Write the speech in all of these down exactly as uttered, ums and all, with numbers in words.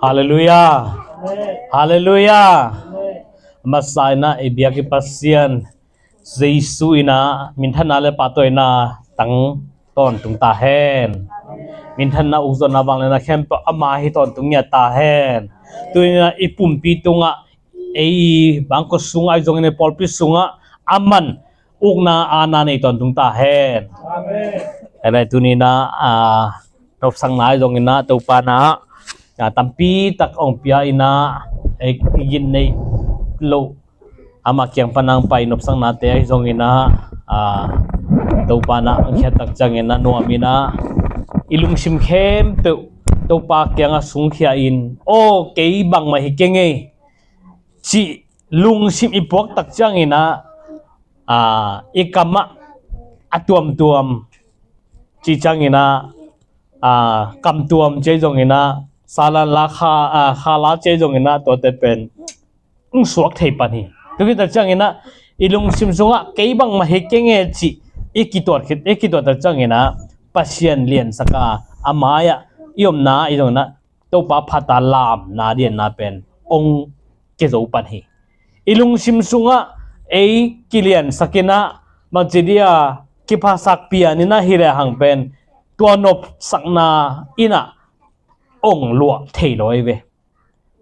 Halleluiah. Halleluiah. Masa in ah i biak i Pasian Jesu in ah minthanna le pahtawina tang tawntung ta hen. Minthanna ukzawhna vangliatna khempeuh ama hi tawntung ngiat ta hen. Tuni in ah i pumpi tungah, ei bangkua sungah ahi zongin, ei pawlpi sungah aman ukna aana nei tawntung ta hen. Amen. Ahi lai tuni in ah, ah, nopsakna ahi zongin ah Topa in ah, ah, tampi tak hong pia in ah, ei, i gin neih loh, ama kiang pan hong pai nopsaknate ahi zongin ah, ah, Topa in ah hong khiat tak ciangin ah nuam in ah, i lungsim khempeuh Topa kiangah sungkhia in, aw, kei bangmah hi keng ei, cih lungsim i puak tak ciangin ah, ah, i kamah a tuamtuam, cih ciangin ah, ah, kamtuam ci ahi zongin ah, salan la kha, ah, kha la ci ahi zongin ah, tuate pen hong suak thei pan hi. Tua khit tak ciangin ah, i lungsim sungah kei bangmah hi keng ei cih i kituat khit, i kituat tak ciangin ah, Pasian liansak a, a mai-ah i omna ahi zongin ah, Topa phat a lamna lianna pen hong kia zo pan hi. I lungsim sungah ei kiliansak in ah, bangci dia, kiphasak pian in ah hi lehang pen, tua nopsakna in ah hong luah thei lo hi ve.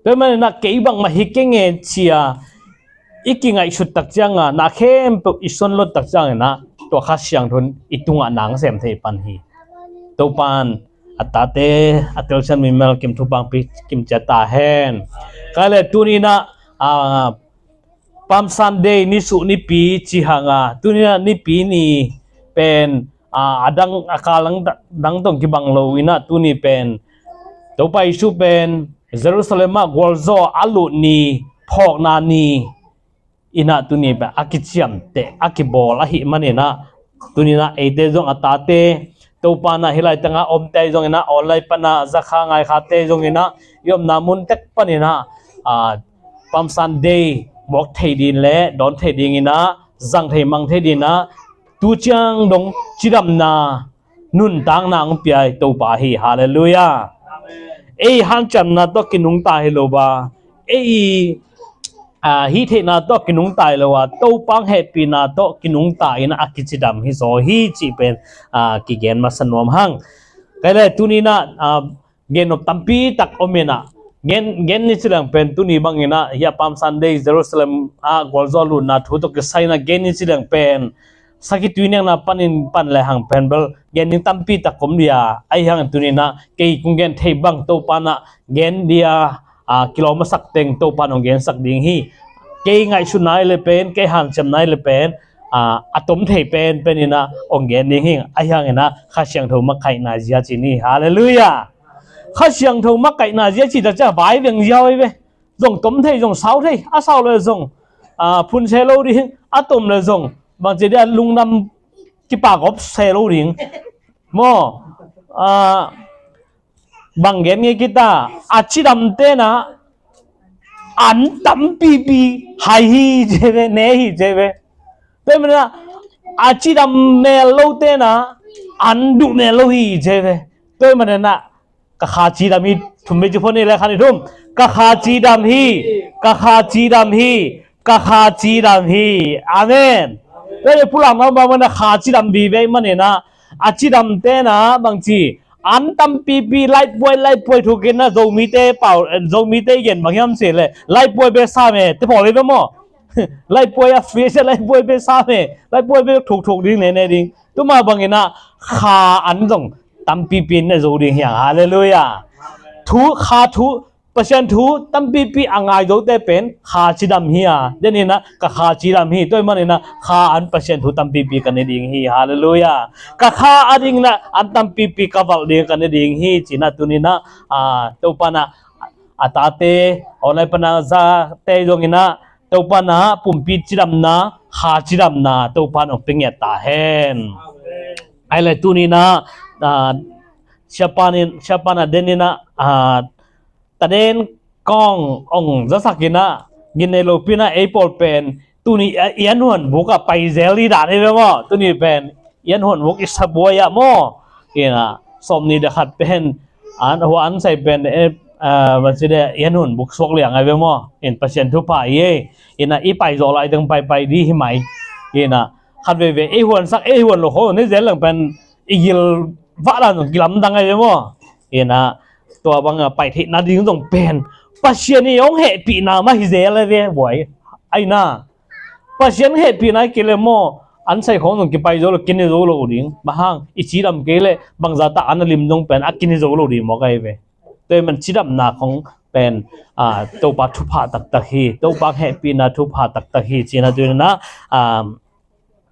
Tua ahih manin ah kei bangmah hi keng ei ci-a i kingaihsut tak ciangin ah, na khempeuh i suanlot tak ciangin ah, tua Kha Siangtho in i tungah na hong sem thei pan hi. Topa in a tate a telsiam mimal kim thupha hong pia kim ciat ta hen. Ahi lai tuni in ah, ah, Palm Sunday, nisuh nipi ci hang a, tuni in ah nipi ni pen, ah, a dang, a kal dang, dang tawh kibang lo in ah, tuni pen Topa Jesu pen Jerusalem ah gualzo a lut ni, phawkna ni in ah tuni pen a kiciamteh, a kibawl ahih manin ah, tuni in ah eite zong a tate, Topa in ah hih lai tangah omte ahi zongin ah, online pan a za kha ngai khate ahi zongin ah, i omna mun tek panin ah, ah, Palm Sunday muak thei ding le dawn thei dingin ah, zang thei mang thei dingin ah, tu ciang dong cidamna, nuntakna hong pia Topa hi. Halleluiah. Ei hanciamna tawh kinungta hi lo a, ei, ah, hih theihna tawh kinungta hi lo a, Topa hong hehpihna tawh kinungta in a kicidam hi zaw hi cih pen, ah, kigen masa nuam hang. Ahi lai tuni in ah, ah, gen nop tampi tak om in ah, gen, gen ni ci leng pen tuni bangin ah, hih a Palm Sunday Jerusalem ah gualzo lutna thu tawh kisai in ah gen ni ci leng pen, sakhi tui nekna panin pan lehang pen bel gen ding tampi tak om dia, ahi hangin tuni in ah kei kong gen thei bang Topa in ah gen dia, ah, kilawm masak teng Topa in hong gensak ding hi. Kei ngaihsutna hi leh pen, kei hanciamna hi leh pen, ah, a tom thei penpen in ah hong gen ding hi. Ahi hangin ah Kha Siangtho makaihna zia ci ni. Halleluiah. Kha Siangtho makaihna zia ci tak ciang vai veng ziau hi ve. Zong tom thei, zong sau thei, a sau le zong, ah, phun se lo ding, a tom le zong bangci dia, lungdam kipakop se lo ding. Maw, ah, bang gen ngei kita, a cidamte in ah an tampipi hai hi ci ve, ne hi ci ve. Tua ahih manin ah a cidam mel lote in ah an duh mel lo hi ci ve. Tua ahih manin ah ka kha cidam hi, thum vei ci phot ni le, khat, nih, thum. Ka kha cidam hi, ka kha cidam hi, ka kha cidam hi. Amen. Tua hi pulakna om bang manin ah kha cidam vive ahih manin ah, a cidamte in ah bangci, an tampipi, laitpuai, laitpuai thukin ah, Zomite pau, Zomite i gen bang hiam cih leh, laitpuai bek sam e, te pawl hi ve maw. Laitpuai a fie sia, laitpuai bek sam e, laitpuai bek thukthuk ding, nene ding. Tua mah bangin ah kha an zong tampipi ne zo ding hi hang. Halleluiah. Thu, kha thu, Pasian thu tampipi a ngai zote pen kha cidam hi a, den in ah ka kha cidam hi. Tua ahih manin ah kha an, Pasian thu tampipi ka ne ding hi. Halleluiah. Ka kha a ding in ah an tampipi ka valh ding, ka ne ding hi ci-in ah tuni in ah, ah, Topa in ah a tate, online pan a zate zongin ah, Topa in ah pumpi cidamna, kha cidamna Topa in hong pia ngiat ta hen. Ahi lai tuni in ah, ah, siapa in, siapa in ah den in ah, ah, taden kong hong zasak in ah, gin nei lopi in ah ei pawl pen tuni, ah, i an huan buk ah pai zel i dan hi ve maw. Tuni pen i an huan buk i sa buai ah maw. Hi in ah, sawmnih le khat pen, an, hua an sai pen, eh, ah, bang ci de, i an hun buksuak liang ai ve maw. In Pasian thupha i ei. Ina i pai zawh lai teng paipai di hi mai. Ina khat veve ei huansak ei huan lo khawng nei zel lang pen i gil vah dan zong kilamdang ai ve maw. Ina tua banga pai theihna ding zong pen Pasian i hong hehpihna mah hi zel ai ve buai. Aina Pasian hehpihna i kei le maw, an sai khawng zong kipai zo lo, kine zo lo ding. Bang hang i cidam kei le bangza ta an a lim zong pen a kine zo lo ding maw kai ve. Tua man cidamna khawng pen, ah, Topa thupha taktak hi, Topa hehpihna thupha taktak hi cina tuina, ah,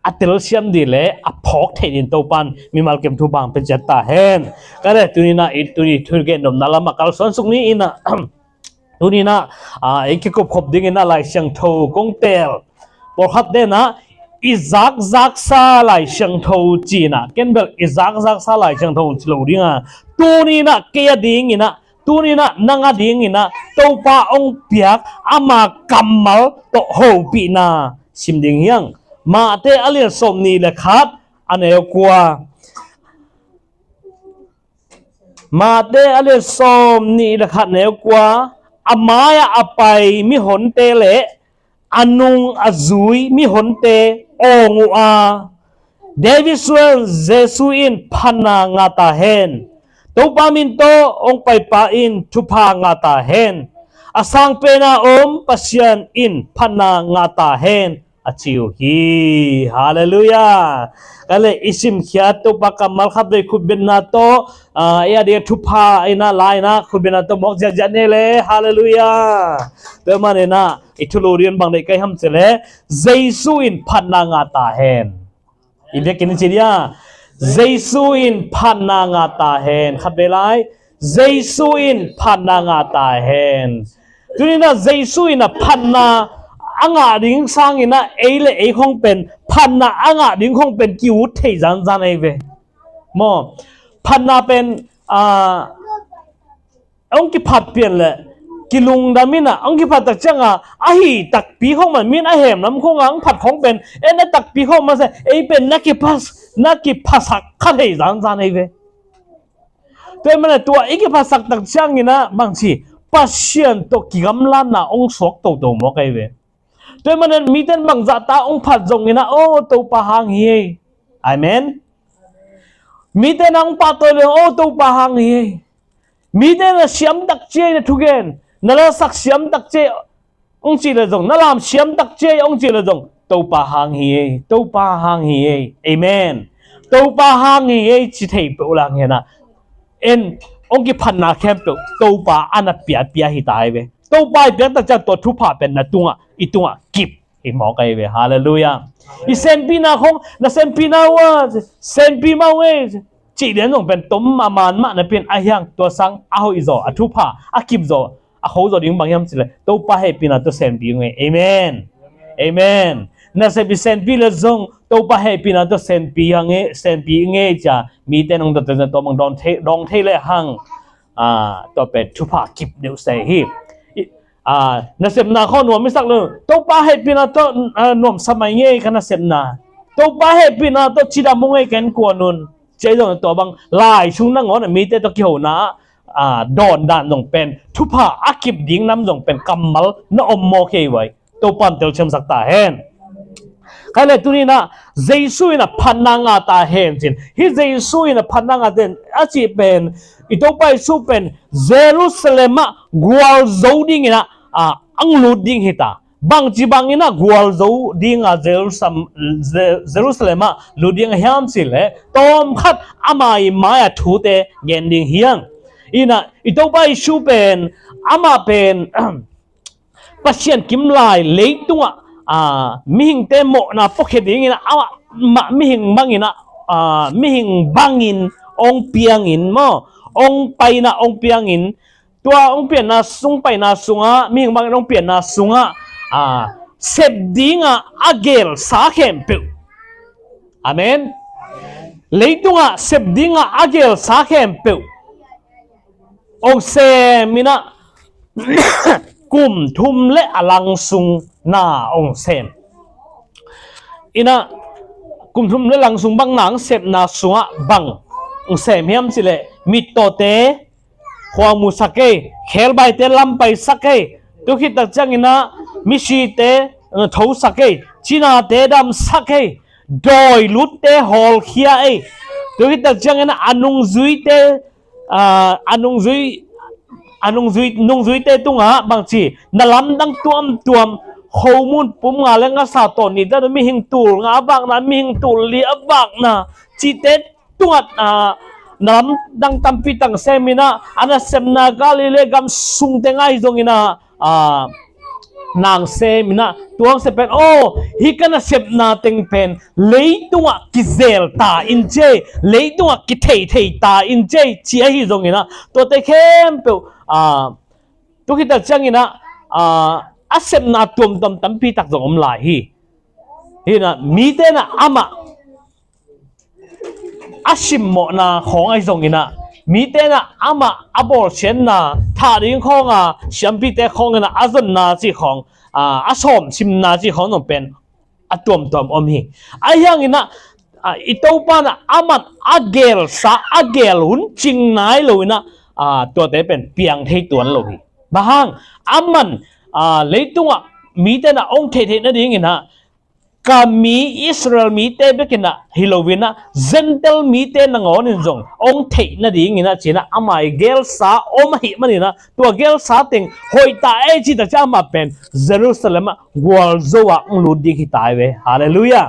a telsiam dih le a phawk thei din Topan mimal kem thupha hong pia ciat ta hen. Ka le tunina i tuni thugen domna lama kalsuan suk ni ina Tunina, ah, i kikup khop dingina Lai Siangtho kong tel. Pawlkhat dena i zakzaksa Lai Siangtho cina ken bel i zakzaksa Lai Siangtho ci lo dinga. Tunina kei a dingina, tunina nang a dingina Topa ong piak ama kammal tawh hopihna sim ding hiang. Mate a lian sawm ni le khat a neu kua. Mate a lian sawm nih le khat neu kua, a mai-ah a pai mihonte le a nung a zui mihonte awng uh a, David suan Jesu in phatna ngah ta hen. Topa min tawh hong paipa in thupha ngah ta hen. A sang pena om Pasian in phatna ngah ta hen. A ci uh hi. Halleluiah. Ka le i simkhiat Topa kammal khat vei khutbetna tawh, ah, i a ding thupha ina laina khutbetna tawh mawk ziahziah ne le. Halleluiah. Tua manina i thulu ding bang dei kai ham ci le Jesu in phatna ngah ta hen. I biakinn ci dia Jesu in phatna ngah ta hen. Khat vei lai Jesu in phatna ngah ta hen. Tunina Jesu in a phatna a ngah ding sangina ei le ei khong pen phatna a ngah ding khong pen ki-ut thei zanzan ei ve. Maw, phatna pen, ah, hong kiphat pian le kilungdam ina hong kiphat tak cianga a hi takpi khong man min a hemlam khonga hong phat khong pen en a takpi khong man se ei pen na kiphas na kiphasak kha thei zanzan ei ve. Tua mana tua i kiphasak tak ciangina bangci Pasian tawh kigamlanna hong suak toto mawk ahi ve. Tua mana miten bangzah ta hong phat zongina aw Topa hang hi ei. Amen. Miten hong pahtawi le aw Topa hang hi ei. Miten na siam tak ciai na thugen na lasak siam tak ciai hong cih le zong na lam siam tak ciai hong cih le zong Topa hang hi ei. Topa hang hi ei. Amen. Topa hang hi ei ci thei peuh lang hena en hong kiphatna khempeuh Topa a na piapia hi ta hi ve. Topa i piak tak ciang tua thupha pen na tungah i tungah kip hi mawk ahi ve. Halleluiah. I senpihna khong na senpihna uh a senpih mah uh ei. Cih lian zong pen tom a man mah na pian a hiang tua sang a hoih zaw a thupha a kip zaw a kho zaw ding bang hiam cileh Topa hehpihna tawh senpi ung ei. Amen. Amen. Nasep i senpi le zong Topa hehpihna tawh senpi hang ei, senpi ung ei cia mite nong tua tua bang dawng thei le hang. Ah, tua pen thupha kip deuh se hi. Ah, nasepna khaw nuam i sak lo Topa hehpihna tawh, ah, nuamsa mai ngei ka nasepna. Topa hehpihna tawh cidam ung ei ka innkuan un. Cia i zong tua bang lai sung nangawn a mite tawh kihona ah, dawn dan zong pen thupha a kip ding nam zong pen kammal na om maw kei vai. Topan telsiamsak ta hen. Kai le tunina Jesu in a phatna ngah ta hen cin hi. Jesu in a phatna ngah ta hen a cih pen i Topa Jesu pen Jerusalem ah gualzo dingina ah, ang lut ding hi ta. Bangci bangina gualzo dinga Jerusalem, Jerusalem ah lut ding a hiam cileh tawmkhat ama i mai-a thute gen ding hiang. Ina i Topa Jesu pen ama pen Pasian kimlai leitungah ah, mihingte mawhna puakhia dingina amah mihing bangina ah, mihing bangin ong piangin maw ong paina ong piangin tua ong pianna sung paina sungah mihing bangin ong pianna sungah ah, sep dingah a gelsa khempeuh. Amen. Leitungah sep dingah a gelsa khempeuh ong sem inah kum thum le a lang sung na ong sem. Inah kum thum le lang sung bang na ong sepna sungah bang ong sem hiam cileh mittawte khuang musak ei, khelbaite lam paisak ei, tu khit tak ciangin ah misite, eh, thosak ei, cinate damsak ei, dawi lutte hawlkhia ei, tu khit tak ciangin ah a nungzuite, ah, a nungzui, a nungzui, nungzuite tungah bangci, na lamdang tuamtuam, khomun pum nga le ngasa tawn nih dan mihing tul nga a vakna, mihing tul li a vakna, cihte tungah, ah, na lamdang tampi tang sem in ah, a nasepna Galilee gam sungte ngai zongin ah, ah, nang sem in ah, tua hong sem pen, aw, hih ka nasepna teng pen leitungah kizel ta in ci ei, leitungah kitheithei ta in ci ei, ci ahi zongin ah, tuate khempeuh, ah, tu khit tak ciangin ah, ah, a sepna tuamtuam tampi tak zong om lai hi. Hi in ah, mite in ah amah a simmawhna khawng ahi zongin ah, mite in ah amah a bawlsiatna, thah ding khawng a, siampite khawng in ah a zonna cih khawng, ah, a sawm simna cih khawng zong pen a tuamtuam om hi. Ahi hangin ah, ah, i Topa in ah aman a gelsa, a gel hun cing nai lo in ah, ah, tuate pen piang thei tuan lo hi. Bang hang, aman, ah, leitungah mite in ah hong theih theih nadingin ah, ka mi Israel mite bek in ah hi lo in ah, Gentile mite nangawn in zong hong theih nadingin ah ci in ah, ama i gelsa om ahih manin ah, tua gelsa teng hoih ta ei cih tak ciang amah pen Jerusalem ah gualzo ah hong lut ding hi ta ei ve. Halleluiah.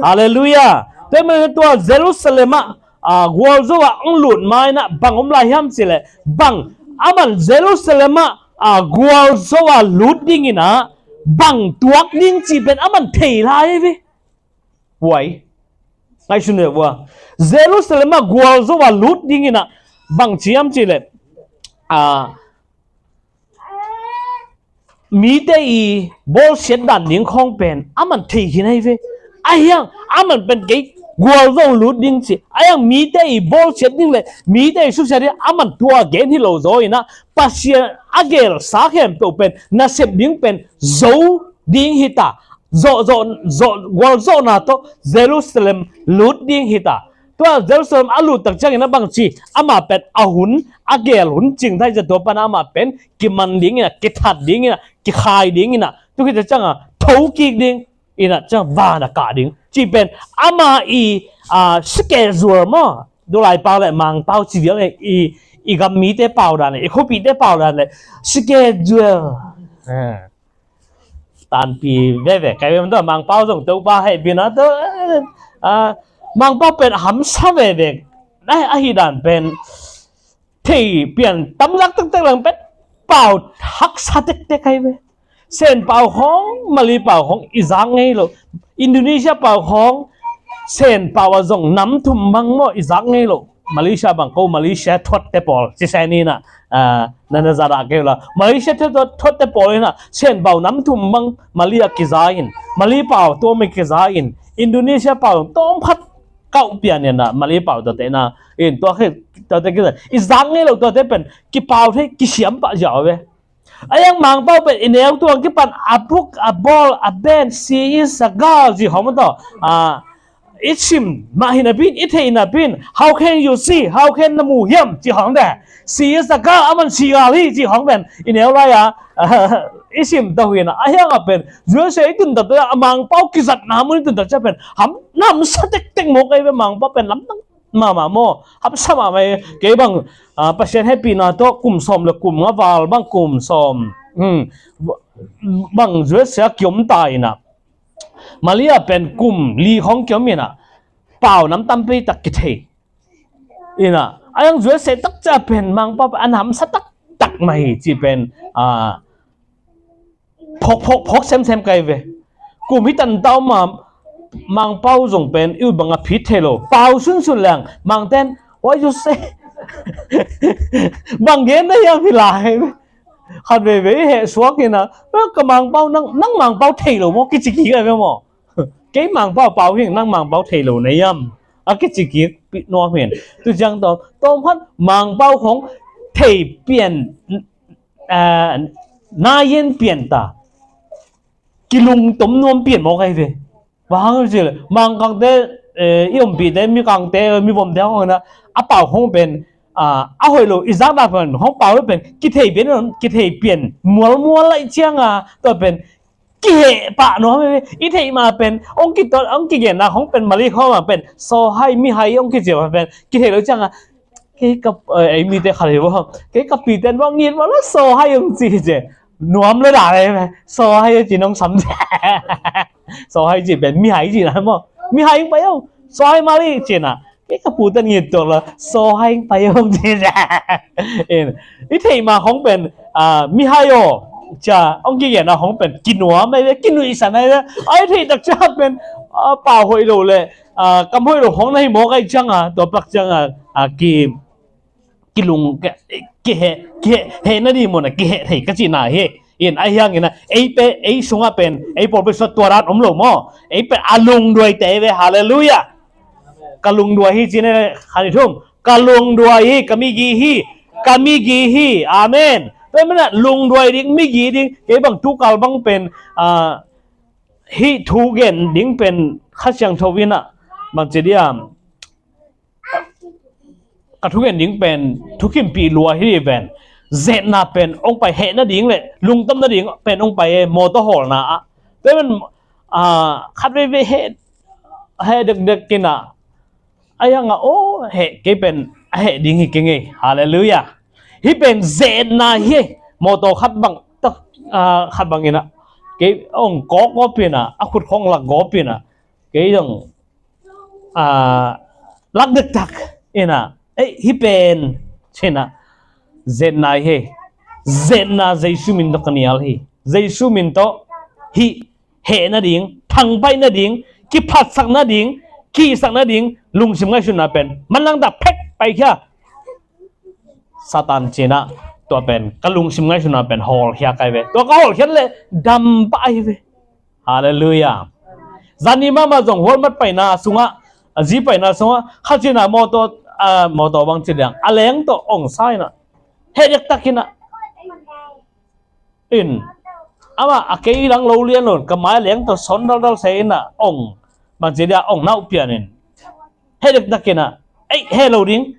Halleluiah. Tua ahih manin ah tua Jerusalem ah, ah, gualzo ah hong lut ma in ah bang om lai hiam cih leh, bang, aman Jerusalem ah, ah, gualzo ah lut dingin ah bang tuak ding cih pen aman thei lai ei ve. Huai. Ngaihsun ve ua. Jerusalem ah gualzo ah lut dingin ah bang ci hiam cih leh, ah, mite i bawlsiat dan ding khawng pen aman thei khin ahi ve. Ahi hang, aman pen kei gualzo lut ding ci. Ahi hang mite i bawlsiat ding le mite i suksiat ding aman tua gen hi lo zaw in ah, Pasian a gelsa khempeuh pen nasep ding pen zo ding hi ta. Zawh, zawh, zawh, gualzawhna tawh Jerusalem lut ding hi ta. Tua Jerusalem a lut tak ciangin ah bang ci, amah pen a hun, a gel hun cing thei zia, tua pan amah pen kiman dingin ah, kithat dingin ah, kikhai dingin ah, tu khit tak ciang a thokik ding in ah, ciang van a kah ding cih pen ama i, ah, schedule maw. Tulai pau le Mangpau ci vial le i, i gam mite pau dan le, i khuapihte pau dan le schedule. Ah. Tanpi veve kai ve man tua, Mangpau zong Topa hehpihna tawh, ah, Mangpau pen hamsa veve. Ahi dan pen thei pian tamzak tektek lang pen pau haksa tektek kai ve. Sen pau khawng, Mali pau khawng i zak ngei lo. Indonesia pau khawng, Sen pau ah zong nam thum bang maw i zak ngei lo. Malaysia bang ko, Malaysia thuatte pawl ci sen in ah, ah, na na zat ah kei uh la. Malaysia thuat, thuat, thuatte pawl in ah Sen pau nam thum bang Mali ah kiza in, Mali pau tuam i kiza in, Indonesia pau tawm khat kauh pian in ah Mali pau tuate na in tua khe, tuate kiza i zak ngei lo, tuate pen kipau thei, kisiam pah ziau ve. Ahi hang Mangpau pen i neu tuang kipan a buk, a bawl, a ben, she is a girl ci khawng maw tawh, ah, i sim mah hi napi in, i theih napi in, how can you see, how can na mu hiam ci khawng te. She is a girl, aman she girl hi ci khawng pen i neu lai a, ah, i sim to hi na. Ahi hang a pen U S A i tun tak ciang a, Mangpau kizatna mun i tun tak ciang pen ham, hamsa tektek mawk ei ve. Mangpau pen lamdang mahmah maw, hamsa mahmah ei. Kei bang, ah, Pasian hehpihna tawh kum sawm le kum nga val bang, kum sawm, hmm, bang U S A kiom ta in ah, Mali ah pen kum li khawng kiom in ah, pau nam tampi tak kithei in ah, a yang U S A tak ciang pen Mangpau pen an hamsa taktak mah hi cih pen, ah, phawk, phawk, phawk semsem kai ve. Kum hi tan tau ma, Mangpau zong pen i ut bang a phit thei lo. Pau sunsun leng, Mangten, what you say? Bang gen na hiam hi lai. Khat veve i heh suak in ah, "Eh, ka Mangpau, nang, nang Mangpau thei lo maw?" kici kik ai ve maw. "Kei Mangpau pau hing, nang Mangpau thei lo na hiam?" a kici kik nuam hin. Tu ciang tawh, tawm khat Mangpau khawng thei pian, ah, nai-en pian ta, kilungtom nuam pian mawk ai ve. Bang hang hiam cih leh Mangkangte, eh, i ompihte, Mikangte, Mivomte khawng in ah, a pau khawng pen a hoih lo i zakna pen hong pau pen kithei pian, kithei pian mualmual lai cianga tua pen kiheh pah nuam hi. I theih ma pen hong kitot hong kigenna hong pen mali khawm a pen sawhai mihai hong kici ma pen kithei lo cianga kei ka ei mite khat hi bo kei ka piten bo ngit bo la sawhai hong ci hi ce nuam le dah le sawhai ci nong sam ce. Sawhai ci pen mihai ci na maw mihai hong pai hong sawhai mali ci na kei ka puten ngit tuak la sawhai hong pai hong ci ce. I theih ma hong pen mihai aw cia hong kigenna hong pen kinuam ai ve kinuihsan ai ve. Ai theih tak cia pen pau hoih lo le kam hoih lo hong na hi mawk ai cianga tua pak cianga ki kilung kiheh kiheh heh na ding mawna kiheh thei ka cihna hi. In ai hiangina ei pe ei sungah pen ei pawlpi sungah tua dan om lo maw ei pen a lungduaite ve halleluiah. Ka lungduai hi cine khan i thum ka lungduai hi ka migi hi ka migi hi amen. Tua mana lungduai ding migi ding kei bang tukal bang pen hih thu gen ding pen Kha Siangtho inah bangci diam ka thugen ding pen thukimpih lua hi pen zetna pen ong pai heh nading le lungtom nading pen ong pai e mawtaw hawlna ah. Tua pen khat veivei heh heh dekdek kinah a hiangah aw heh kei pen a heh ding hi kei ngei. Halleluiah. Hih pen zetna hi. Mawtaw khat bang tak khat bang inah kei ong kawk gawp inah a khut khong lak gawp inah kei dong lak dektak inah ei hih pen cinah zetna hi. Zetna Jesu min tawh ka nial hi. Jesu min tawh hih heh nading thangpaih nading kiphatsak nading kihsak nading lungsim ngaihsutna pen manlang dah phek paikhia. Satan cinah tua pen ka lungsim ngaihsutna pen hawlkhia kai ve. Tua ka hawlkhiat le dam pah ahi ve. Halleluiah. Zani mahmah zong hualmat paina sungah a zi paina sungah kha cinah mawtaw mawtaw bang ci diang a leng tawh ong sa inah heh dektak inah in amah a kei lang lo lian lo ka mai leng tawh sawn daldal se inah ong bang ci dia ong nauh pian in heh dektak inah ei heh lo ding.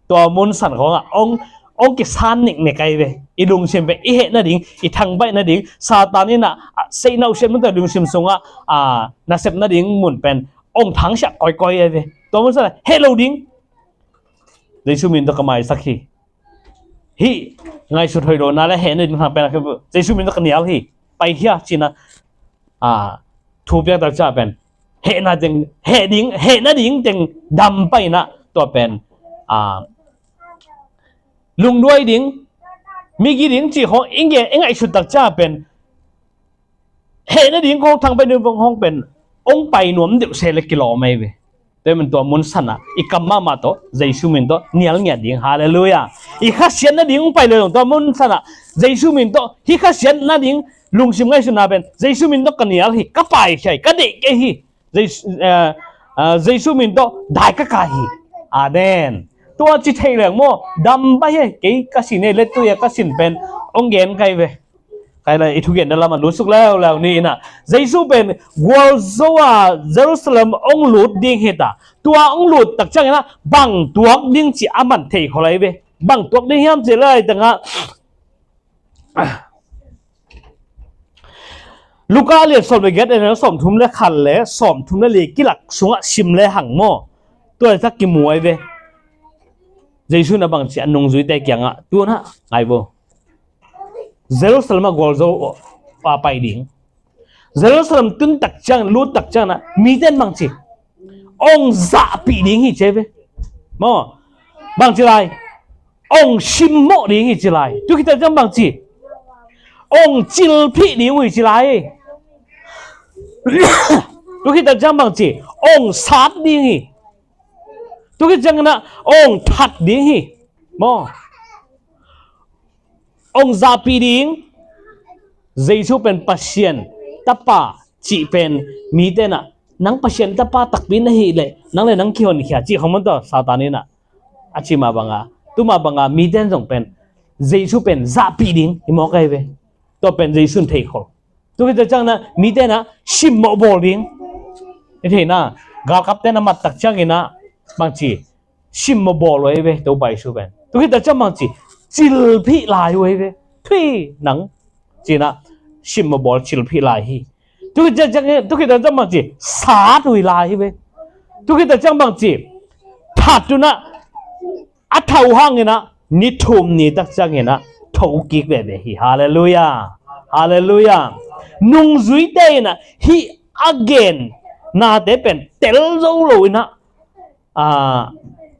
Tua mun san khawngah ong ong kisan niknek ai ve. I lungsim ve i heh nading i thangbaih nading Satan inah sei nauhsiat mun tawh i lungsim sungah nasep nading mun pen ong thangsiah koikoi ai ve. Tua mun sanah heh lo ding. Jesu min tawh ka maisak hi. Hih ngaihsut hoih lo na le heh nading thang pen Jesu min tawh ka nial hi. Paikhia cinah thu piaktak ca pen heh na ding heh ding heh nading teng dam pah inah tua pen lungduai ding migi ding cih khawng i nge i ngaihsut tak ca pen heh nading khawng thangpaih ding khawng pen ong pai nuam deuh se le kilawm ai ve. Tua min tua mun sanah i kam mahmah tawh Jesu min tawh nial ngiat ding. Halleluiah. I khasiat nading ong pai le dong tua mun sanah Jesu min tawh hih khasiat nading lungsim ngaihsutna pen Jesu min tawh ka nial hi ka paikhia hi ka deih kei hi. Jesu min tawh dai ka kai hi. Amen. Tua ci thei leng maw dam pai he kei ka sin he lettui a ka sin pen ong gen kai ve. Kai lai i thugen da lamah lutsuk leuleu ni inah Jesu pen gualzo a Jerusalem ong lut ding hita. Tua ong lut tak ciang inah bang tuak ding ci a man thei kholai ve. Bang tuak ding hiam ci lai tengah Luka lian sawm le giat en sawm thum le khat le sawm thum le li kilak sungah sim le hang maw. Tua tak kimuai ve. Jesu na bang ci a nungzuite kiangah tunah ngai bo. Jerusalem a gualzo a pai ding. Jerusalem tun tak ciang lut tak ciang na miten bang ci ong zahpih ding hi ci ve. Maw bang ci lai ong simmawh ding hi ci lai. Tu khit tak ciang bang ci ong cilphih ding hi ci lai. Tu khit tak ciang bang ci ong sat ding hi. Tu khit ciang na ong that ding hi. Maw ong zahpih ding. Jesu pen Pasian tapa cih pen mite na nang Pasian tapa takpi na hih leh nang le nang kihonkhia cih khong man tawh Satan inah a cih mah banga tu mah banga mite zong pen Jesu pen zahpih ding i mawk ai ve. Tua pen Jesu in theikhol. Tu khit tak ciang na mite na simmawh bawl ding. I theihna galkapte na mat tak ciang inah bang ci sim mawh bawl uh ahi ve, Topa Jesu pen. Tu khit tak ciang bang ci, cilphih lai uh ahi ve. Thui nang, ci-in ah sim mawh bawl cilphih lai hi. Tu khit tak ciang, tu khit tak ciang bang ci, sat uh lai hi ve. Tu khit tak ciang bang ci, that uh in ah, a that uh hangin ah, ni thum ni tak ciangin ah, tho kik veve hi. Halleluiah. Halleluiah. Nungzuite in ah, hih a gen nate pen tel zo lo in ah, ah,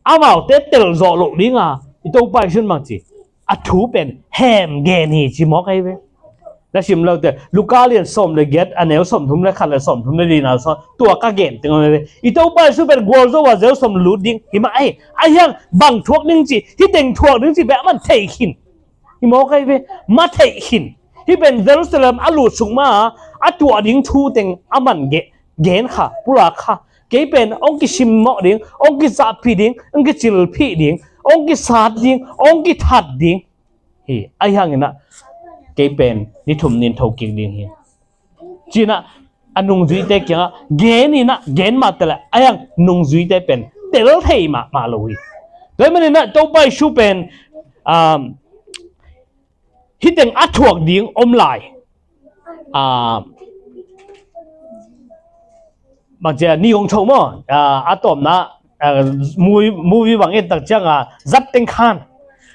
amaute tel zawh loh ding a, i Topa Jesu in bang ci, a thu pen hem gen hi ci mawk ahi ve. Na sim lote, Luka lian sawm le giat, a neu sawmthum le khat le sawmthum le li na sawm, tua ka gen teng om ahi ve. I Topa Jesu pen gualzo a Jerusalem lut ding hi mah ahi. Ahi hang bang thuak ding ci, hih teng thuak ding ci pen aman thei khin. Hi mawk ahi ve, mah thei khin. Hih pen Jerusalem a lut suk ma a, a tuah ding thu teng aman ge-, gen kha, pulak kha. Kei pen hong kisimmawh ding, hong kizahpih ding, hong kicilphih ding, hong kisat ding, hong kithat ding hi. Ahi hangin ah, kei pen ni thum ni-in tho kik ding hi, ci-in ah, a nungzuite kiangah gen in ah, gen mah teh leh, ahi hang nungzuite pen tel thei mahmah lo hi. Tua ahih manin ah, Topa Jesu pen, um, hih teng a thuak ding om lai. Ah, bang ci a, ni hong cho maw? Ah, a tawpna, ah, movie, movie bang et tak ciang a, zat teng khan.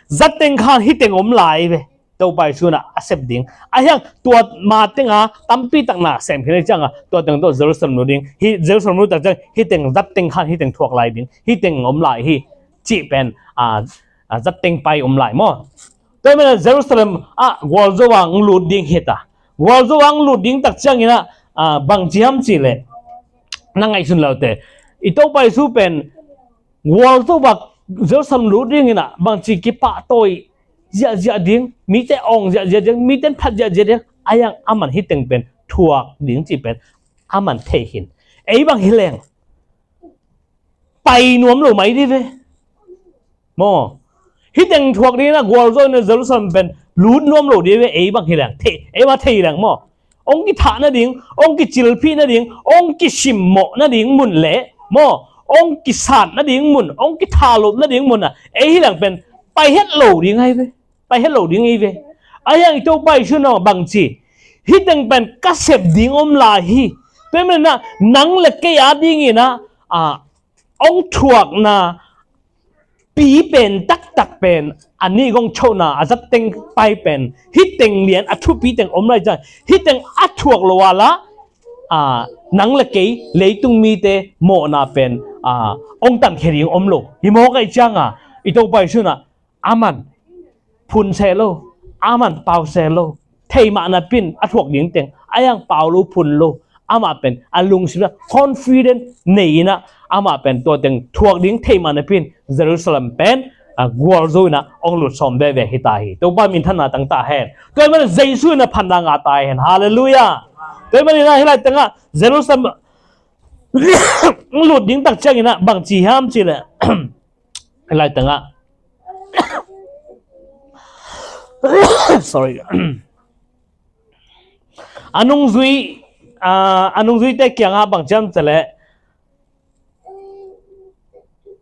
Zat teng khan hih teng om lai ve. Topa Jesu in ah a sep ding. Ahi hang tua ma teng a tampi tak na sem khin ciang a, tua teng tawh Jerusalem lut ding. Hih Jerusalem lut tak ciang, hih teng zat teng khan, hih teng thuak lai ding. Hih teng om lai hi, cih pen, ah, ah, zat teng pai om lai maw? Tua ahih manin Jerusalem ah gualzo a hong lut ding hi ta. Gualzo a hong lut ding tak ciangin ah, ah, bang ci hiam cih leh, na ngaihsun lote, i Topa Jesu pen gualzo a Jerusalem lut dingin ah bang ci kipahtawi ziahziah ding, mite awng ziahziah ding, mite phat ziahziah ding, ahi hang aman hih teng pen thuak ding cih pen aman thei khin. Ei bang hi leng pai nuam lo mai ding ve. Maw. Hih teng thuak dingin ah gualzo in ah Jerusalem pen lut nuam lo ding ve, ei bang hi leng. Thei, ei mah thei leng maw. Hong kithah nading, hong kicilphih nading, hong kisimmawh nading mun leh, maw, hong kisat nading mun, hong kithalop nading mun ah, ei hi leng pen pai het lo ding ahi ve. Pai het lo ding ahi ve. Ahi hang i Topa Jesu in ah bang ci, hih teng pen ka sep ding om lai hi. Tua ahih manin ah, nang le kei a dingin ah, ah, hong thuakna pi pen taktak pen, a nih gong chona a zat teng pai pen, hih teng lian a thupi teng om lai ciang, hih teng a thuak lo a la, ah, nang le kei leitung mite mawhna pen, ah, hong tankhia ding om lo. Hi mawk ahih ciang a, i Topa Jesu in ah, aman phun se lo, aman pau se lo. Thei mah napi-in a thuak ding teng, ahi hang pau lo, phun lo. Amah pen a lungsim ah confident nei in ah, amah pen tua teng thuak ding thei mah napi-in Jerusalem pen, ah, gualzo in ah hong lut sawm veve hi ta hi. Topa minthanna tang ta hen. Tua ahih manin Jesu in ah phatna ngah ta hen. Halleluiah. Tua ahih manin ah hih lai teng ah Jerusalem lut ding tak ciangin ah bang ci hiam cih leh, hih lai teng ah, sorry. A nungzui, ah, a nungzuite kiangah bang ci hiam cih leh,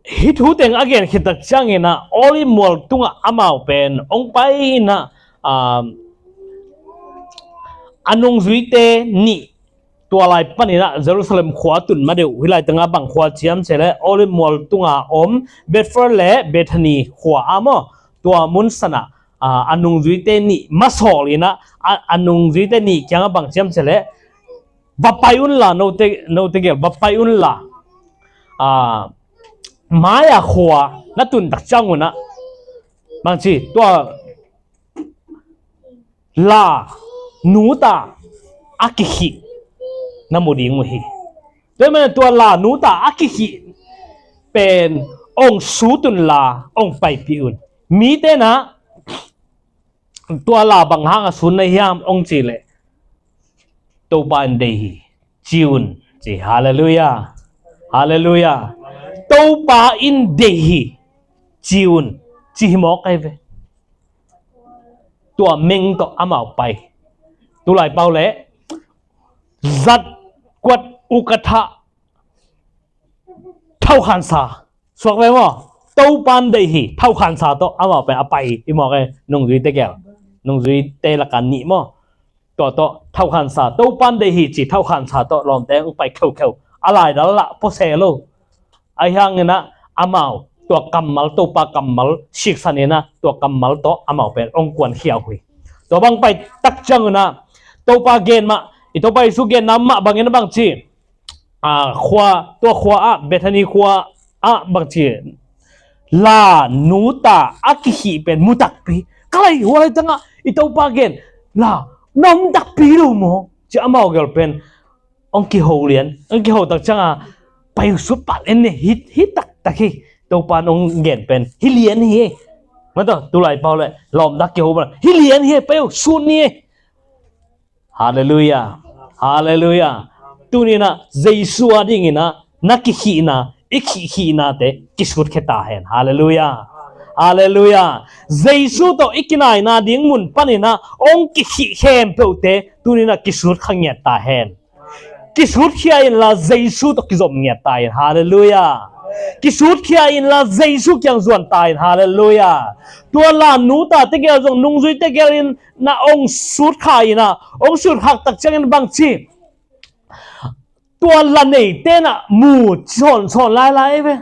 hih thu teng a gen khit tak ciangin ah Olive mual tungah amau pen hong pai in ah, ah, a nungzuite nih tua lai panin ah Jerusalem khua tun ma deuh, hih lai teng ah bang khua ci hiam cih leh Olive mual tunga om Bethphage le Bethany khua ah maw, tua mun san ah, ah, a nungzuite nih masawl in ah, a, a nungzuite nih kiangah bang ci hiam cih leh, va pai unla, note, note gel va pai unla, ah, mai-a khua na tun tak ciangun ah, bang ci, tua la nuta a kikhih na mu ding uh hi. Tua ahih manin tua la nuta a kikhih pen hong sut unla hong paipih un. Mite in ah tua la bang hanga sut na hiam hong cih leh, Topa in deih hi, ci un, ci. Halleluiah. Halleluiah. Topa in deih hi, ci un, ci hi mawk ahi ve. Tua meng tawh amau pai. Tulai pau leh zat kuat ukatha thaukhansa suak ve maw? Topa'n deih hi, thaukhansa tawh amau pen a pai hi, i mawk e, nungzuite gel. Nungzuite laka nih maw. Tua tawh thaukhansa, Topa'n deih hi ci thaukhansa tawh lawmte hong pai kheukheu. A laidal lah puasia lo. Ahi hangin ah amau tua kammal, Topa kammal siksan in ah tua kammal tawh amau pen hong kuankhia uh hi. Tua bang pai tak ciangun ah Topa gen mah, i Topa Jesu genna mah bangin ah bang ci, a, khua, tua khua ah, Bethany khua ah bang ci, la nuta a kikhih pen mu takpi. Ka lai hua lai tangah i Topa gen, la na om takpi lo maw? Ci amau gel pen hong kiho lian, hong kiho tak cianga pai uh sut pah lian ni, hi, hi taktak hi. Topa nong gen pen hi lian hi. Mataw, tulai pau le lawm dak kiho bang hi lian hi, pai uh sut ni. Halleluiah. Halleluiah. Tuninah Jesu a dinginah na kikhihna, i khihkhihnate kisutkhia ta hen. Halleluiah. Halleluiah. Jesu tawh i kinaina ding mun paninah hong kikhih khempeuhte tuninah kisutkhia ngiat ta hen. Kisutkhia inla Jesu tawh kizom ngiat ta in. Halleluiah. Kisutkhia inla Jesu kiang zuan ta in. Halleluiah. Tua la nuta tegel zong nungzui tegel in na ong sut kha ina, ong sut khak tak ciangin bang ci, tua la nei tenah mu sawnsawn lailai ve.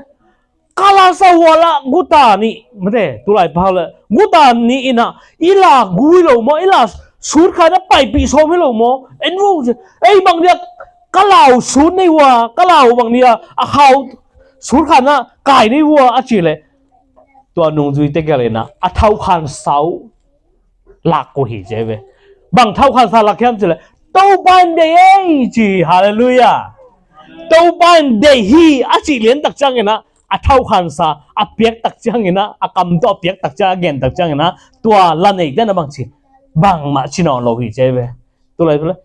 Ka la sa hua la guta nih mate, tulai pau le guta nih inah i la gui lo maw, i la sut kha na paipih sawm hi lo maw? En vo ci, ei bang dia ka lau sut nei hua, ka lau bang dia a khau sut kha na kai nei hua a ci le tua nungzui tegel inah a thaukhansa uh lak uh hi ci ve. Bang thaukhansa lak hiam ci le Topa in deih ei ci. Halleluiah. Topa in deih hi a cih lian tak cianginah a thaukhansa a piak tak cianginah a kam tawh a piak tak ciang a gen tak cianginah tua la nei tenah bang ci, bangmah ci nawn lo hi ci ve. Tulai, tulai,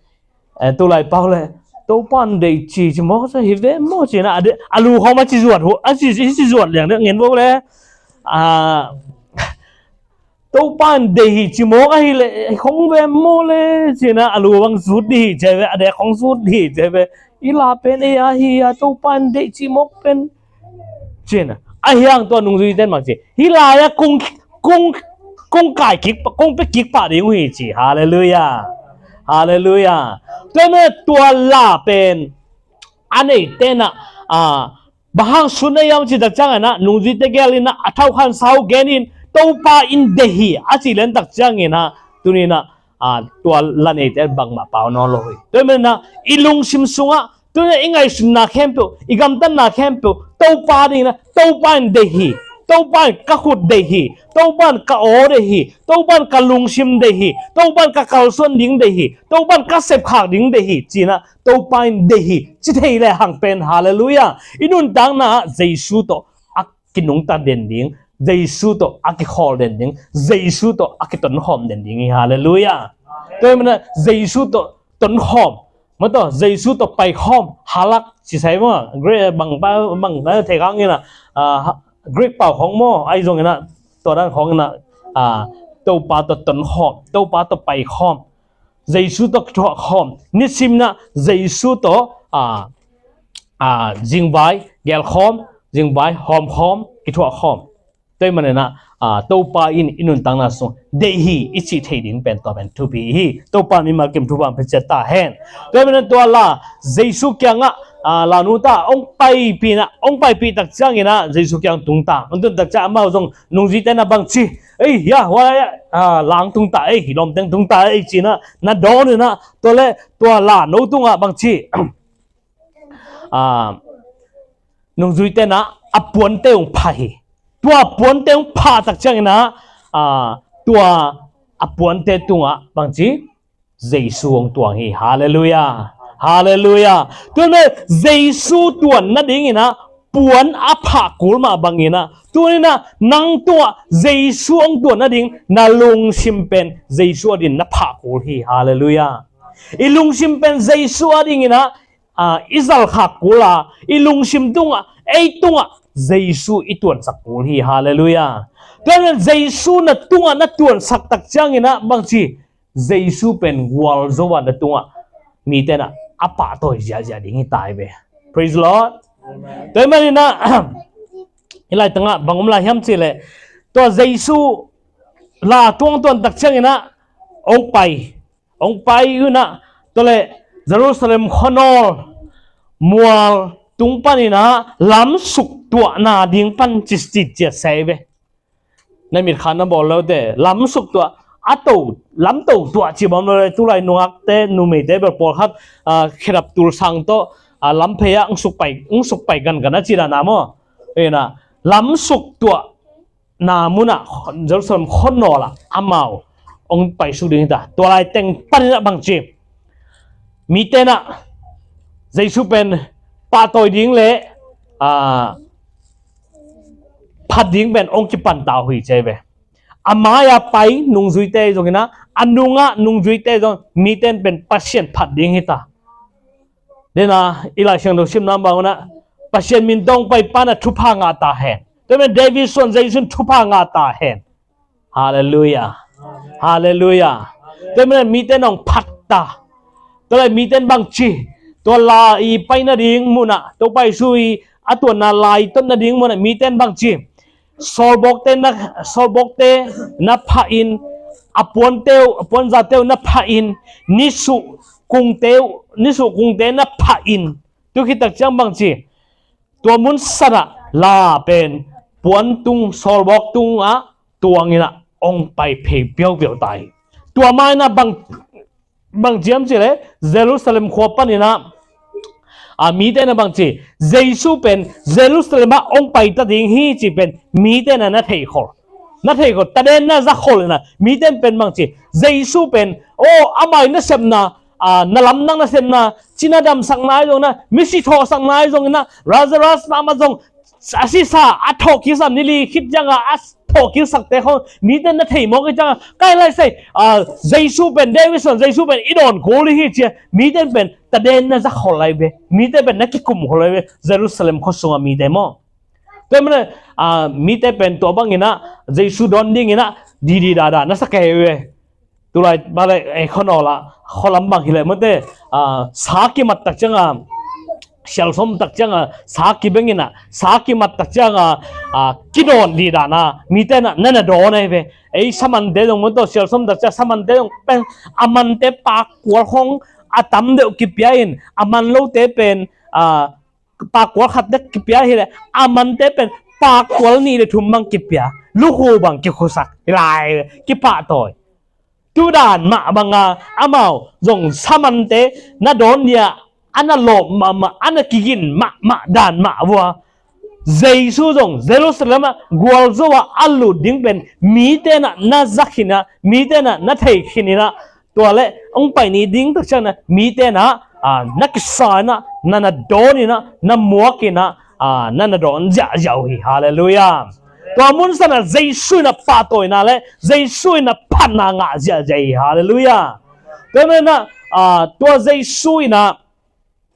eh, tulai pau le Topa in deih ci ci maw, sa hi ve maw cinah a lu khawng a ci zuat hu, a ci, ci zuat liang deuh ngen vo le. A, Topa in deih hi ci mawk ahileh khong ve maw le cinah a lu bang sut dih hi ci ve, a dek khong sut dih hi ci ve. I la pen ei a hi a, Topa in deih ci mawk pen cinah a hiang tua nungzui ten bang ci, hi lai-ah kong, kong, kong kai kik, kong pia kik pah ding uh hi ci. Halleluiah. Halleluiah. Tua mah tua la pen a nei tenah, a, bang hang sut na hiam cih tak cianginah nungzui tegel inah a thaukhansa uh gen in Topa in deih hi a cih lian tak cianginah tuninah, a, tua la neite bangmah pau nawn lo hi. Tua maninah i lungsim sungah tuninah i ngaihsutna khempeuh, i gamtatna khempeuh Topa dinginah Topa in deih hi. Topa in ka khut deih hi. Topa in ka aw deih hi. Topa in ka lungsim deih hi. Topa in ka kalsuan ding deih hi. Topa in ka sepkhak ding deih hi cinah Topa in deih hi ci thei le hang pen. Halleluiah. I nuntakna ah Jesu tawh a kinungta den ding, Jesu tawh a kikhawl den ding, Jesu tawh a kitonkhawm den ding hi. Halleluiah. Tua hi manah Jesu tawh tonkhawm, mataw, Jesu tawh paikhawm, halak ci sai maw, Greek bang pa, bang pa thei khang inah, a, Greek pau khawng maw, ahi zonginah tua dan khawng inah, a, Topa tawh tonkhawm, Topa tawh paikhawm, Jesu tawh kithuahkhawm, nisim inah Jesu tawh, a, a, zingvai gelkhawm, zingvai hawmkhawm, kithuahkhawm. Tua hi maninah, a, Topa in i nuntakna sung deih hi i cih thei ding pen tua pen thupi hi. Topa in mimal kim thupha hong pia ciat ta hen. Tua hi maninah tua la Jesu kiangah, a, la nuta hong paipih inah, hong paipih tak cianginah Jesu kiang tungta, hong tun tak ciang amau zong nungzuite na bang ci, ei, hia, hua, a, lang tungta ei, lawmteng tungta ei cinah na dawn inah, tua le tua la no tungah bang ci, a, nungzuite na a puante hong phah hi. Tua puante hong phah tak cianginah, a, tua a puante tungah bang ci, Jesu hong tuang hi. Halleluiah. Halleluiah. Tua mah Jesu tuan nadinginah puan a phah kul mah banginah tuninah nang tungah Jesu hong tuan nading na lungsim pen Jesu a ding na phah kul hi. Halleluiah. I lungsim pen Jesu a dinginah, a, i zalkhak kul a, i lungsim tungah, ei tungah Jesu i tuansak kul hi. Halleluiah. Tua hi maninah Jesu na tungah na tuansak tak cianginah bang ci, Jesu pen gualzo a na tungah mite na a pahtawi ziahziah ding hi ta hi ve. Praise the Lord. Amen. Tua hi maninah Hih laitangah bang om lai hiam cihleh, tua Jesu la tuangtuan tak cianginah ong pai, ong pai unah, tuale Jerusalem khuanawl mual tung paninah lamsuk tuahna ding pan ci, ci, ciat se ve. Na mitkha na bawl lote lamsuk tuah, a to, lamto tuah ci bawm lo le, tulai nungakte, numeite bel pawlkhat, ah, khedap tulsang tawh, ah, lamphei ah ong suk pai, ong suk pai gangan a ci dana maw. Ina, lamsuk tuahna munah Jerusalem khuanawl ah amau ong paisuk ding hita. Tua laiteng paninah bangci, mite nah Jesu pen pahtawi ding le, ah, phat ding pen ong kipan ta uh hi ci ve. A mai-a pai nungzuite zonginah, a nungah nungzuite zong mite in pen Pasian phat ding hita. Dena i Lai Siangtho simna bangunah Pasian min tawh ong pai pana thupha ngah ta hen. Tua men David suan Jesu in thupha ngah ta hen. Halleluiah. Halleluiah. Tua men mite nong phat ta. Tua le mite in bangci, tua lai pai nading munah, Topa Jesu i a tuanna lai tot nading munah mite in bangci, sawlbawkte na, sawlbawkte na phah in, a puante uh, a puanzate uh na phah in, nisuh kungte uh, nisuh kungte na phah in. Tu khit tak ciang bangci, tua mun sanah la pen puantung, sawlbawk tungah tuanginah ong pai phei piaupiau ta hi. Tua mainah bang, bang ciam cileh Jerusalem khua paninah, a, mite na bangci, Jesu pen Jerusalem ah ong pai ta ding hi ci pen mite na na theikhol, na theikhol, taden na zakhol inah mite pen bangci, Jesu pen, o, amai nasepna, a, na lamdang nasepna, cina damsakna i zongna, misi thawhsakna i zonginah, Lazarus mahmah zong a sisa a thawhkiksak, nili khit cianga a thawhkiksakte khong mite na thei mawk i cianga, kai lai sai, a, Jesu pen, David suan Jesu pen i dawn kul hi cia mite pen taden na zakhol lai ve, mite pen na kikum khol lai ve, Jerusalem khuasunga mite maw. Tua mana, a, mite pen tua banginah Jesu dawn dinginah didi dada na sa kei ve. Tulai bale, eh, khuanawl ah, khualam bang hileh mate, ah, sa kimat tak cianga, sialsawm tak cianga sa kibenginah, sa kimat tak cianga, ah, kidawn didana mite na, na na dawn ahi ve. Ei samante zong mate, sialsawm tak cianga samante zong pen, a mante pakkual khong a tam deuh kipia in, a man lote pen, ah, pakkual khat dek kipia hileh, a mante pen pakkual nih le thum bang kipia, lukhu bang kikhusak hilai, kipahtawi. Tu dan mah banga amau zong samante na dawn dia a na lawp mahmah, a na kigin mahmah dan mah vua, Jesu zong Jerusalem ah gualzo ah a lut ding pen mite na na zakhinah, mite na na theikhininah, tua le ong pai ni ding tak ciangna mite na, a, na kisa inah, na na dawn inah, na muak inah, a, na na dawn ziahziah uh hi. Halleluiah. Tua mun sanah Jesu inah pahtawina le Jesu inah phatna ngah ziahziah hi. Halleluiah. Tua menah, a, tua Jesu inah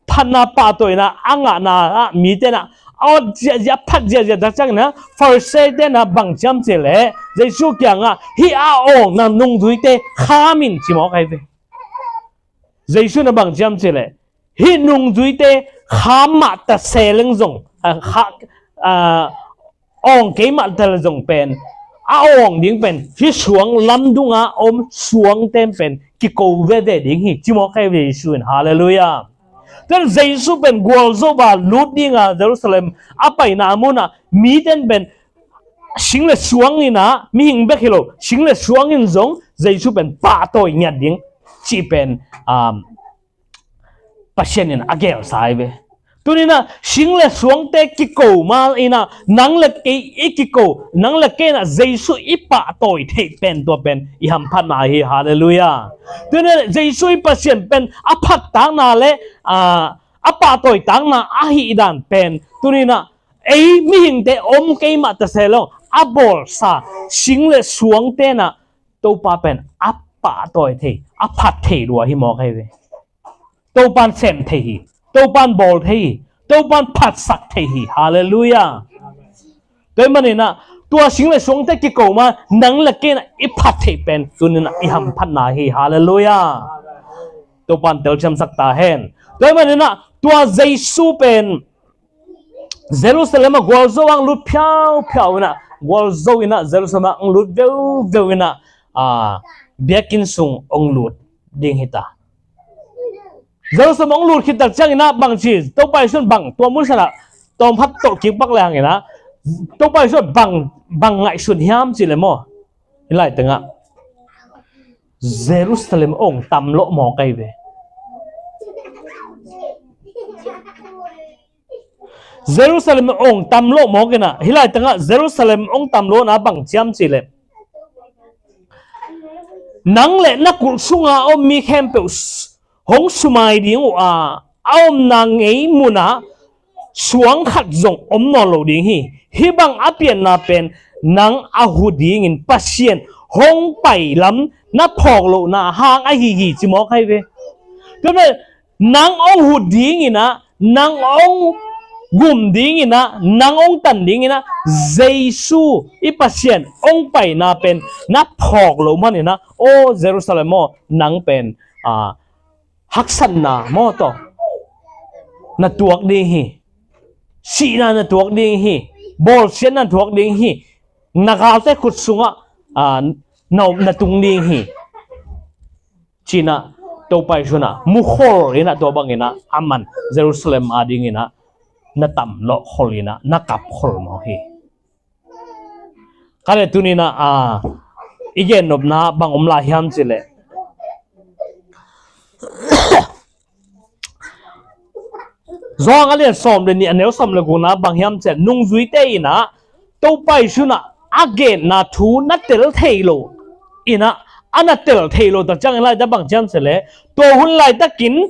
phatna pahtawina a ngahna ah mite na a ot ziahziah, phat ziahziah tak ciangna Pharisee-te na bang ciam cileh Jesu kiangah hih a awng na nungzuite kham in ci mawk ahi ve. Jesu na bang ciam cileh hih nungzuite kham mah ta se leng zong, a, kha, a, awng kei mah ta le zong pen, a awng ding pen hih suang lamdunga om suangte pen kiko veve ding hi ci mawk ahi ve Jesu in. Halleluiah. Tua Jesu pen gualzo a lut dinga Jerusalem a paina munah mite pen sing le suang inah, mihing bek hi lo, sing le suang in zong Jesu pen pahtawi ngiat ding cih pen, um, Pasian in a gelsa ahi ve. Tuninah sing le suangte kiko ma inah nang le kei i kiko, nang le kei inah Jesu i pahtawi theih pen tua pen i hamphatna hi. Halleluiah. Tuninah Jesu i Pasian pen a phattakna le, a, a pahtawitakna ahih dan pen tuninah ei mihingte om kei mah ta se lo, a bawlsa sing le suangte inah Topa pen a pahtawi thei, a phat thei lua hi mawk ahi ve. Topan sem thei hi. Topan bawl thei hi. Topan phatsak thei hi. Halleluiah. Tua ahih maninah tua sing le suangte kiko ma nang le kei inah i phat theih pen tuninah i hamphatna hi. Halleluiah. Topan telsiamsak ta hen. Tua ahih maninah tua Jesu pen Jerusalem ah gualzo ang lut phiauphiau inah, gualzo inah Jerusalem ang lut veuveu inah, a, biakinn sung ong lut ding hita. Jerusalem ong lut khit tak ciang inah bangci, Topa Jesu in bang tua mun sanah tawm phat tolh kik pak le hang inah, Topa Jesu in bang, bang ngaihsun hiam cih le maw? Hih lai tengah Jerusalem ong tam lawh mawk ahi ve. Jerusalem ong tam lawh mawk inah, hih lai tengah Jerusalem ong tam lawhna bang ciam cih leh, nang le na kulh sunga om mi khempeuh hong sumai ding uh a, a omna ngei munah suang khat zong om nawn lo ding hi. Hih bang a pianna pen nang a hu dingin Pasian hong pai lam na phawk lohna hang ahi hi, ci mawk ahi ve. Tua nang ong hu ding inah, nang ong gum ding inah, nang ong tan ding inah, Jesu i Pasian ong paina pen na phawk loh man inah, aw Jerusalem aw, nang pen, a, haksatna maw tawh na tuak ding hi. Sihna na tuak ding hi. Bawlsiatna na tuak ding hi. Na galte khut sungah, a, na, na tung ding hi, ci inah Topa Jesu in ah mukhol inah, tua bang inah aman Jerusalem ading inah na tam lawh khol inah na kap khol mawk hi. Ka le tuni inah, a, i gennopna bang om lai hiam cih leh, Johan a lian sawm le nih, a neu sawm le gukna bang hiam cih leh, nungzuite inah Topa Jesu in ah a genna thu na tel thei lo inah, a na tel thei lo tak ciangin, laitak bang hiam cih leh, tua hun laitakin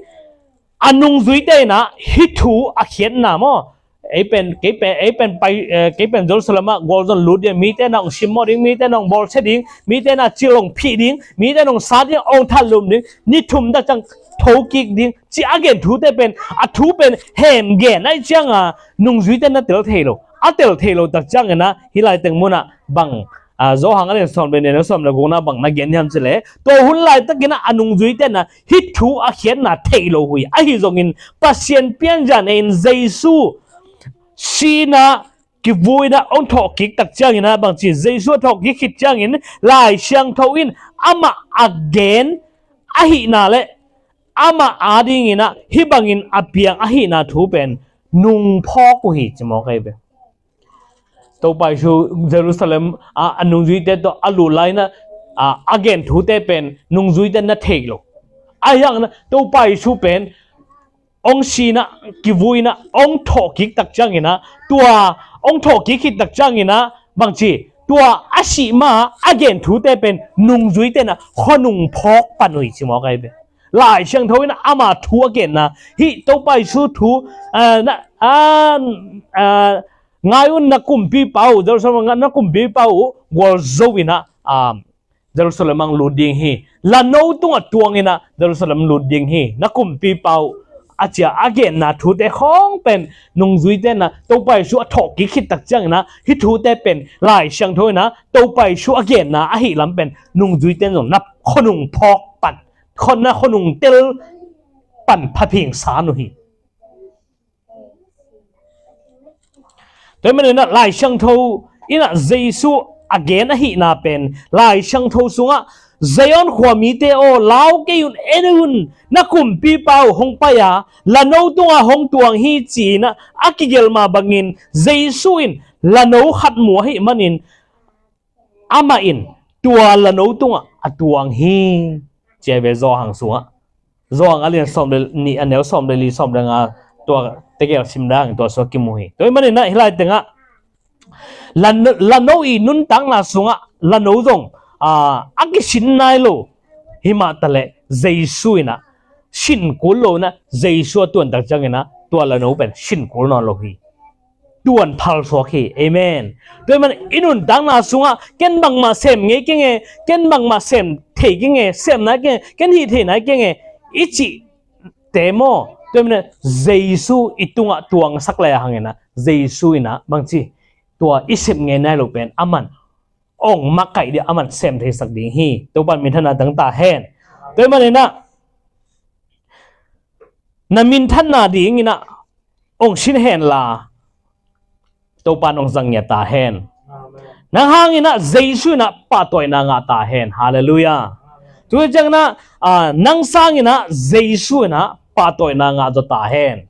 a nungzuite inah hih thu a khiatna maw? Ei pen, kei pen, ei pen pai, eh, kei pen Jerusalem ah gualzon lut ding, mite na ong simmawh ding, mite na ong bawlsia ding, mite na cil ong phih ding, mite na ong sa ding, ong thalum ding, ni thum tak ciang thokik ding, ci a gen thute pen, a thu pen hem gen ahih ciangin nungzuite na tel thei lo. A tel thei lo tak ciangin ah hih laiteng munah bang, a, Johan a lian sawm le nih, a neu sawm le gukna bang na gen hiam cih leh, tua hun laitakin ah a nungzuite inah hih thu a khiatna thei lo uh hi. Ahi zongin Pasian pianzia nei-in Jesu si-in ah kivui-in ah ong thawhkik tak ciangin ah, bangci, Jesu a thawhkik khit ciangin Lai Siangtho in amah a gen ahihna le amah ading inah hih bangin a piang ahihna thu pen nungphawk uh hi, ci mawk ahi ve. Topa Jesu Jerusalem ah a nungzuite tawh a lut lai-in ah, a, a gen thute pen nungzuite na thei lo. Ahi hangin ah Topa Jesu pen ong si-in ah, kivui-in ah, ong thawhkik tak ciangin ah, tua ong thawhkik khit tak ciangin ah, bangci, tua a sih ma a gen thute pen nungzuite inah khuanung phawk pan uh hi, ci mawk ahi ve. Lai Siangtho in ah ama thu a genna, hih Topa Jesu thu, a, na, a, a, ngai un, na kumpipa uh, Jerusalem ah na kumpipa uh gualzo inah, a, Jerusalem ang lut ding hi. Lano tungah tuang inah Jerusalem lut ding hi, na kumpipa uh, a ci a a genna thute khawng pen nungzuite inah Topa Jesu a thawhkik khit tak ciangin ah hih thute pen Lai Siangtho inah Topa Jesu a genna ahih lam pen nungzuite in zong na khuanung phawk pan, khuan, na khuanung tel pan pha phing san uh hi. Tua ahih manin ah Lai Siangtho in ah Jesu a gen ahihna pen, Lai Siangtho sungah, "Zion khua mite aw, lau kei un, en un, na kumpipa uh hong pai a, lano tungah hong tuang hi," ci-in ah a kigelh mah bangin Jesu in lano khat mu ahih manin, amah in tua lano tungah a tuang hi, ci ahi ve. Johan sungah, Johan a lian sawm le nih, a neu sawm le li, sawm le nga, tua tegel sim dang, tua sungah kimu hi. Tua ahih manin ah hih laiteng ah lano, lano i nuntakna sungah lano zong, a, a kisin nai lo hi mah taleh, Jesu in ah sin kul lo in ah, Jesu a tuan tak ciangin ah tua lano pen sin kul nawn lo hi. Tuan phalsuak hi. Amen. Tua ahih manin i nuntakna sungah, "Ken bangmah sem ngei keng e, ken bangmah sem thei keng e, sem nai keng e, ken hih thei nai keng e," i cihte maw, tua ahih manin ah Jesu i tungah tuangsak lai hangin ah, Jesu in ah bangci, tua i sem ngei nai lo pen aman ong makaih ding, aman sem theisak ding hi. Topa in minthanna tang ta hen. Tua ahih manin ah na minthanna dingin ah ong sin hen la, Topa nong zang ngiat ta hen. Nang hangin ah Jesu in ah pahtawina ngah ta hen. Halleluiah. Tua ciangin ah, ah, nang sangin ah Jesu in ah pahtawina ngah zaw ta hen.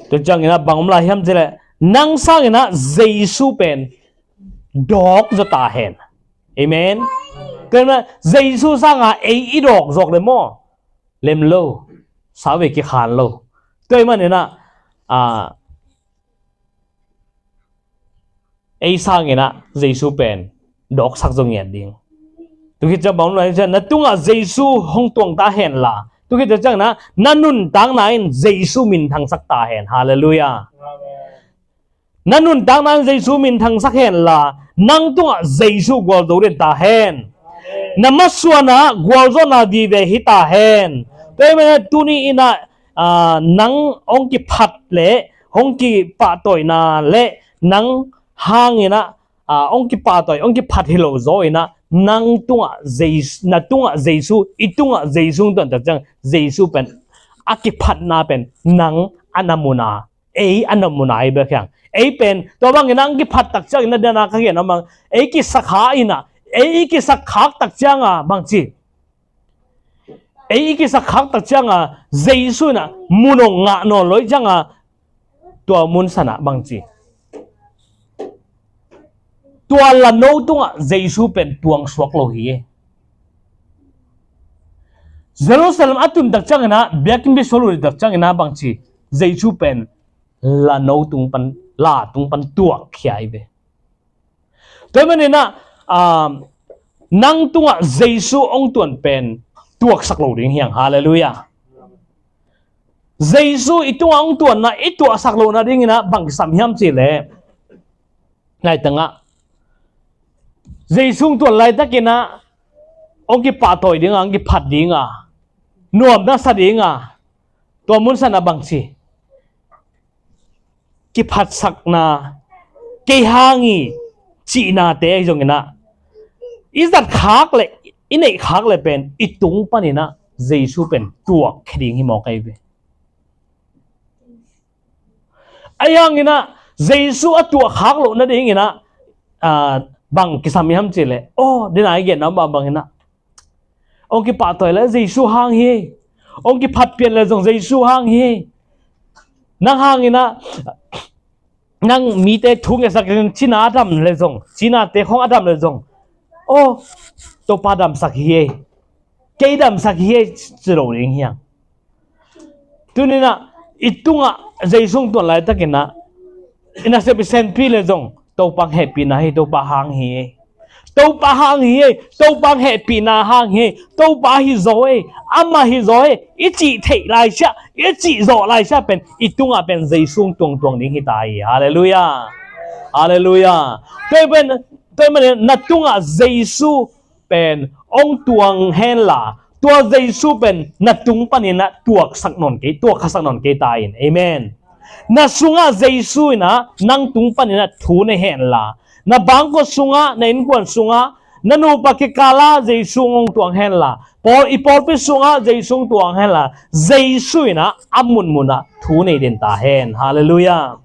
Tua ciangin ah bang om lai hiam cih leh, nang sangin ah Jesu pen dawk zaw ta hen. Amen. Tua hi manin ah Jesu sangin ei i dawk zawk leh maw, lem lo, sau ve, kikhan lo. Tua hi manin ah, ah, ei sangin ah Jesu pen dawksak zaw ngiat ding. Tua khit ciang bang om lai hiam cih leh, na tungah Jesu hong tuang ta hen la. Tua khit ciangin ah na nuntakna in Jesu minthangsak ta hen. Halleluiah. Na nuntakna in Jesu minthangsak hen la, nang tungah Jesu gualzo den ta hen. Na masuan ah gualzawhna vive hi ta hen. Tua hi manin ah tuni in ah, ah, nang hong kiphat leh, hong kipahtawina leh nang hangin ah, ah, hong kipahtawi, hong kiphat hi lo zaw in ah, nang tungah Jesu, na tungah Jesu, i tungah Jesu hong tuan tak ciang, Jesu pen a kiphatna pen nang a na mun a, ei a na mun a, ei bek hi hang. Ei pen tua bangin ah hong kiphat tak ciangin ah, dena ka gen a mang, ei kisakkhak in ah, ei i kisakkhak tak ciang a bangci, ei i kisakkhak tak ciang a Jesu in ah mun hong ngah nawn lo hi ciang a, tua mun san ah bangci, tua lano tungah Jesu pen tuang suak lo hi. Jerusalem a tun tak ciangin ah, biakinn pi sual uh tak ciangin ah bangci, Jesu pen lano tung pan, la tung pan tuak khia hi ve. Tua hi manin ah, ah, nang tungah Jesu hong tuan pen tuaksak lo ding hi hang. Halleluiah. Jesu i tungah hong tuanna i tuaksak lohna dingin ah bang kisam hiam cih leh, laitang ah Jesu hong tuan laitakin ah hong kipahtawi ding a, hong kiphat ding a, nuamna sa ding a, tua mun san ah bangci, kiphatsakna, kei hang hi cihnate ahi zongin ah, i zat khak leh, i neih khak leh pen i tung panin ah Jesu pen tuak khia ding hi mawk ahi ve. Ahi hangin ah Jesu a tuak khak lohna dingin ah, ah, bang kisam hiam cih leh, aw, dena i gen a om bangin ah, hong kipahtawi leh Jesu hang hi. Hong kiphat pian leh zong Jesu hang hi. Nang hangin ah, nang mite thu ngetsak in cina a dam leh zong, cinate khawng a dam leh zong, aw, Topa damsak hi ei, kei damsak hi ei, ci lo ding hi hang. Tuni in ah i tungah Jesu hong tuan laitakin ah, i nasep i senpi leh zong, Topa hong hehpihna hi, Topa hang hi ei, Topa hang hi ei, Topa hong hehpihna hang hi ei, Topa hi zaw ei, amah hi zaw ei, i cih theih laisiah, i cih zawh laisiah pen i tungah pen Jesu hong tuangtuang ding hi ta hi. Halleluiah. Halleluiah. Tua hi pen, tua hi manin na tungah Jesu pen hong tuang hen la, tua Jesu pen na tung panin ah tuaksak nawn kei, tuakkhasak nawn kei ta in. Amen. Na sungah Jesu in ah nang tung panin ah thu nei hen la, na bangkua sungah, na innkuan sungah, na nupa kikal ah Jesu hong tuang hen la, pawl, i pawlpi sungah Jesu hong tuang hen la, Jesu in ah a munmun ah thu nei den ta hen. Halleluiah.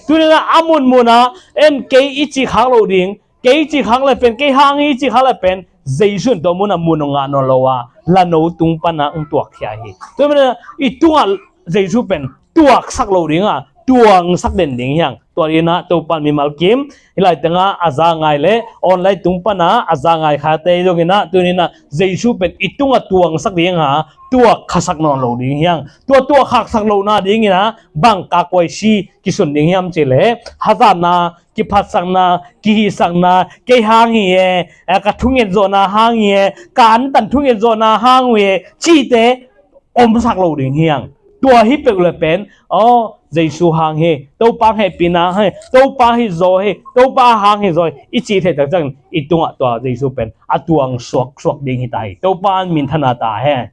Tuni in ah a munmun ah en, kei i cih khak loh ding, kei i cih khak leh pen, kei hang hi i cih khak leh pen, Jesu in tua mun ah mun hong ngah nawn lo a, lano tung pan ah hong tuak khia hi. Tua hi manin ah i tungah Jesu pen tuaksak lo ding a, tuangsak den ding hi hang. Tua hi in ah Topa in mimal kim, hih laitang ah a za ngai leh online tung pan ah a za ngai khate zongin ah, tuni in ah Jesu pen i tungah tuangsak ding a, tuakkhasak nawn lo ding hi hang. Tua tuakkhaksak lohna dingin ah bang kakhuaisi kisun ding hiam cih leh, hazatna, kiphatsakna, kihisakna, kei hang hi e, eh, ka thunget zawhna hang hi e, ka antan thunget zawhna hang uh hi e, cihte omsak lo ding hi hang. Tua hi peuh leh pen, aw, Jesu hang hi, Topa hong hehpihna hang hi, Topa hi zaw hi, Topa hang hi zaw hi, i cih theih tak ciangin i tungah tua Jesu pen a tuang suaksuak ding hi ta hi. Topa in minthanna ta hen.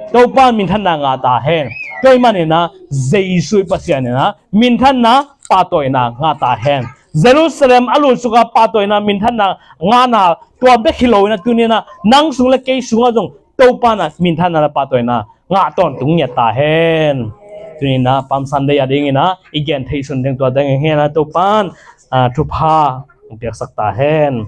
Topa in minthanna ngah ta hen. Tua hi manin ah Jesu i Pasian in ah minthanna, pahtawina ngah ta hen. Jerusalem a lutsuk a pahtawina, minthanna ngahna, tua bek hi lo in ah tuni in ah nang sung leh kei sungah zong Topa in ah minthanna leh pahtawina ngah tawntung ngiat ta hen. Tuni-in ah Palm Sunday adingin ah i gen theih sun teng tua teng hi hen. Topa'n ah thupha hong piaksak ta hen.